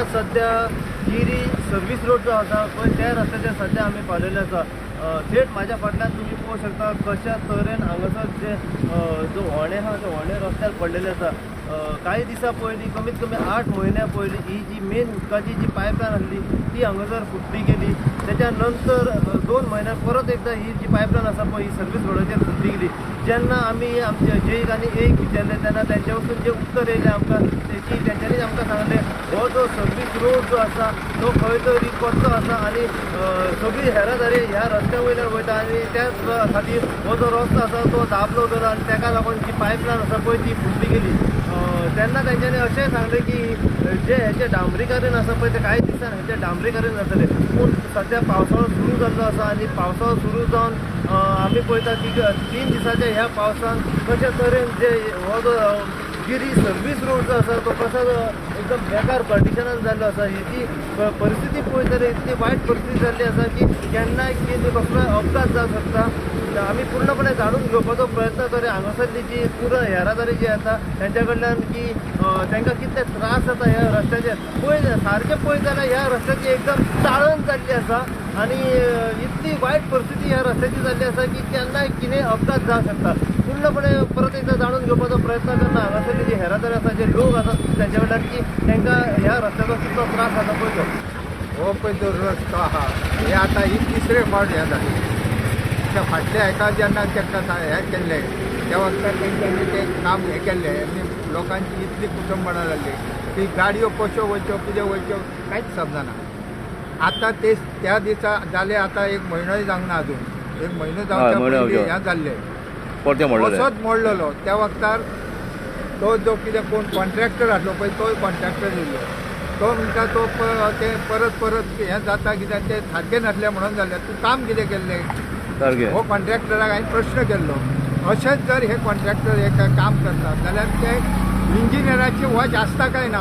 आतां सद्या Giri service road जो आसा पळय त्या रस्त्याचेर सद्या आमी पावलेले आसा. थेट म्हाज्या फाटल्यान तुमी पळोवंक शकता कशा तरेन हांगासर जे जो होणे आहा ते होणे रस्त्यार पडलेले आसा. कांय दिसां पयलीं कमीत कमी 8 म्हयन्या पयलीं ही जी मेन उदकाची जी पायपलायन आसली ती हांगासर फुटली गेली. त्याच्या नंतर 2 म्हयन्यान परत एकदां ही जी पायपलायन आसा पळय ही सर्वीस रोडाचेर फुटली गेली. जेन्ना आमी आमचे जेईक आनी एक विचारलें तेन्ना तेंच्या वचून जें उत्तर येयलें आमकां की तेंच्यांनीच आमकां सांगलें हो जो सर्वीस रोड जो आसा तो खंय तरी कच्चो आसा आनी सगळी येरादारी ह्या रस्त्या वयल्यान वयता आनी त्या खातीर हो जो रस्तो आसा तो दाबलो गेलो आनी ताका लागून जी पायपलायन आसा पळय ती फुटली गेली. तेन्ना तेंच्यांनी अशेंय सांगलें की जे हेचें डांबरीकरण आसा पळय ते कांय दिसान हेचें डांबरीकरण जातलें, पूण सद्या पावसाळो सुरू जाल्लो आसा आनी पावसाळो सुरू जावन आमी पळयता की 3 दिसाच्या ह्या पावसान कशे तरेन जे हो जो गिरी सर्वीस रोड जो आसा तो कसो एकदम बेकार कंडिशनान जाल्लो आसा. हेची परिस्थिती पळयत जाल्यार इतली वायट परिस्थिती जाल्ली आसा की केन्नाय कितें कसलोय अपघात जावंक शकता. आमी पूर्णपणे जाणून घेवपाचो प्रयत्न करूया हांगासरली जी पुरो येरादारी जी आसा तेंच्या कडल्यान की तांकां कितले त्रास जाता ह्या रस्त्याचेर. पळय सारकें पळयत जाल्यार ह्या रस्त्याची एकदम चाळण जाल्ली आसा आनी इतली वायट परिस्थिती ह्या रस्त्याची जाल्ली आसा की केन्नाय कितेंय अपघात जावंक शकता. पूर्णपणे परत एकदां जाणून घेवपाचो प्रयत्न करना हांगासरली जी येरादारी आसा जे लोक आसात तेंच्या कडल्यान की तांकां ह्या रस्त्याचो कितलो त्रास जाता पळय तो. हो पळय जो रस्तो आहा हे आतां ही तिसरे फावट हें जालें. त्या फाटल्या हेका जेन्ना तांकां हें केल्लें त्या वखदार तेंच्यांनी तें काम हें केल्लें आनी लोकांची इतली कुटुंबणां जाल्ली की गाडयो कश्यो वयच्यो कितें वयच्यो कांयच समजना. आतां ते त्या दिसा जाले आतां 1 म्हयनोय जावंक ना अजून, 1 म्हयनो जावच्या पयलीं हें जाल्लें असोच मोडलेलो. त्या वखदार तो जो कितें कोण कॉन्ट्रॅक्टर आसलो पळय तोय कॉन्ट्रॅक्टर येयल्लो तो म्हणटा तो तें परत परत हें जाता कित्याक तें सारकें नासलें म्हणून जालें. तूं काम कितें केल्लें हो कॉन्ट्रॅक्टराक हांवें प्रश्न केल्लो. अशेंच जर हे कॉन्ट्रॅक्टर हे काम करतात जाल्यार ते इंजिनियराची वॉच आसता काय ना.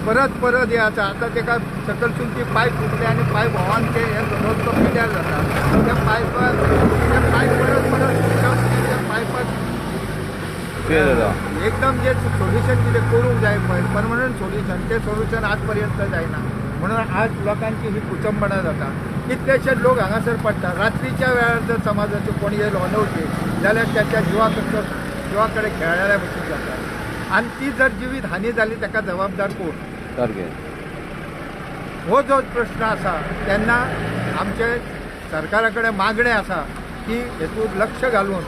परत परत हे आसा आतां ताका सकलसून ती पायप फुटली आनी पायप व्हांवन ते हे रस्तो पिड्यार जाता. त्या पायपाक ते पायप परत परत त्या पायपाक एकदम जे सोल्युशन कितें करूंक जाय पळय परमनंट सोल्युशन तें सोल्युशन आज पर्यंत जायना म्हणून आज लोकांची ही कुचंबणां जाता. कितलेशे लोक हांगासर पडटा रात्रीच्या वेळार जर समाजाचो कोण येयलो अनवळखी जाल्यार त्याच्या जिवा कडेन खेळ्ळ्या भशेन जाता आनी ती जर जिवीत हानी जाली ताका जबाबदार कोण सारकें हो जो प्रश्न आसा तेन्ना आमचे सरकारा कडेन मागणें आसा की हेतून लक्ष घालून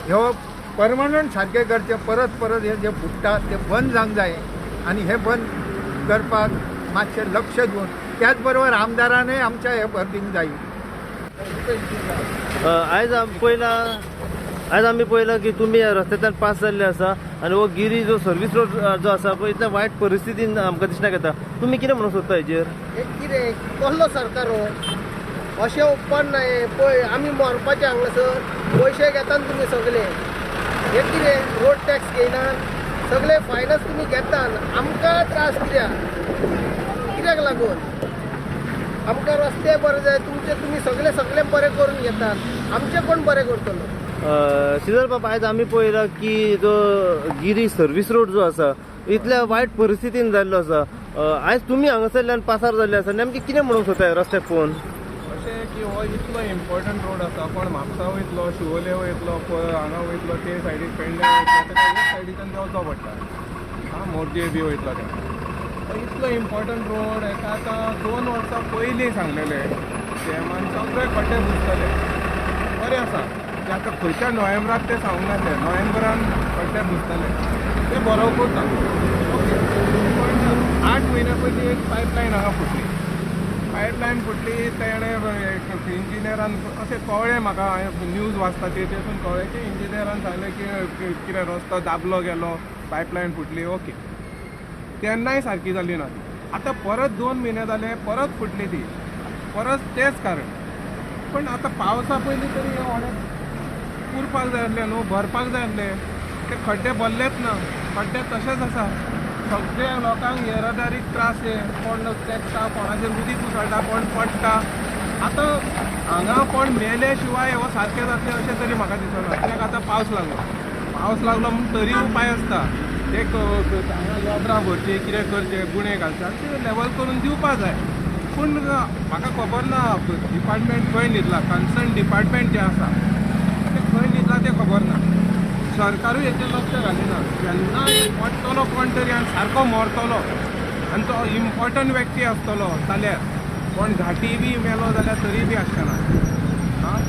ह्यो परमनंट सारकें करचें. परत परत हे जे फुट्टा ते बंद जावंक जाय आनी हे बंद करपाक मातशें लक्ष दिवन त्याच बरोबर आमदारानय आमच्या हे भर दिवंक जाय. आयज आयज आमी पळयलां की तुमी ह्या रस्त्यांतल्यान पास जाल्ले आसा आनी हो गिरी जो सर्वीस रोड जो आसा पळय इतल्या वायट परिस्थितीन आमकां दिसण्याक येता. तुमी कितें म्हणूंक सोदता हेजेर? हे कितें कसलो सरकार हो अशें उपकारना. हें पळय आमी मरपाचें हांगासर पयशे घेतात तुमी सगळे. हे कितें रोड टॅक्स घेयनात सगळे फायनच तुमी घेतात आमकां त्रास कित्याक कित्याक लागून आमकां रस्ते बरे जाय तुमचे तुमी सगळे सगळे बरे करून घेतात आमचे कोण बरे करतलो. सिजर बाब आयज आमी पळयलां की जो गिरी सर्वीस रोड जो आसा इतल्या वायट परिस्थितीन जाल्लो आसा. आयज तुमी हांगासरल्यान पासार जाल्ले आसा नेमकें कितें म्हणूंक सोदता रस्त्याक पळोवन? अशें की हो इतलो इम्पॉर्टंट रोड आसा कोण म्हापसा वयतलो शिवोले वयतलो हांगा वयतलो ते सायडीक पेडणे वयतलो ताका एक सायडीच्यान देंवचो पडटा आं मोरजे बी वयतलो तेन्ना इतलो इम्पॉर्टंट रोड हेका आतां 2 वर्सां पयलीं सांगलेलें तेमान सगळे खड्डे बुजतले बरें आसा. आतां खंयच्या नोव्हेंबराक तें सांगूंक नासलें नोव्हेंबरान खड्डे बुजतले ते बरो करता ओके. पूण 8 म्हयन्या पयलीं एक पायपलायन हांगा फुटली. पायपलायन फुटली तेणें इंजिनियरान अशें कळ्ळें म्हाका हांवें न्यूज वाचता तेतून कळ्ळें की इंजिनियरान सांगलें की कितें रस्तो दाबलो गेलो पायपलायन फुटली ओके. तेन्नाय सारकी जाली ना ती. आतां परत 2 म्हयने जाले परत फुटली ती परत तेंच कारण. पूण आतां पावसा पयलीं तरी हें होणें पुरपाक जाय आसलें न्हू भरपाक जाय आसलें ते खड्डे भरलेच ना खड्डे तशेंच आसा. सगळे लोकांक येरादारीक त्रास हे कोण तेंकता कोणाचेर उदीक उसळटा कोण पडटा. आतां हांगा कोण मेले शिवाय हो सारकें जातलें अशें तरी म्हाका दिसना. कित्याक आतां पावस लागलो पावस लागलो म्हूण तरी उपाय आसता. ते हांगा लोबरां भरचीं कितें करचें गुणे घालचे आनी ते लेवल करून दिवपा जाय. पूण म्हाका खबर ना डिपार्टमेंट खंय न्हिदला, कन्सर्न डिपार्टमेंट जें आसा तें खंय न्हिदला तें खबर ना. सरकारूय हेचेर लक्ष घालिना. जेन्ना पडटलो कोण तरी आनी सारको मरतलो आनी तो इम्पॉर्टंट व्यक्ती आसतलो जाल्यार कोण घाटी बी मेलो जाल्यार तरी बी आसतना. आं,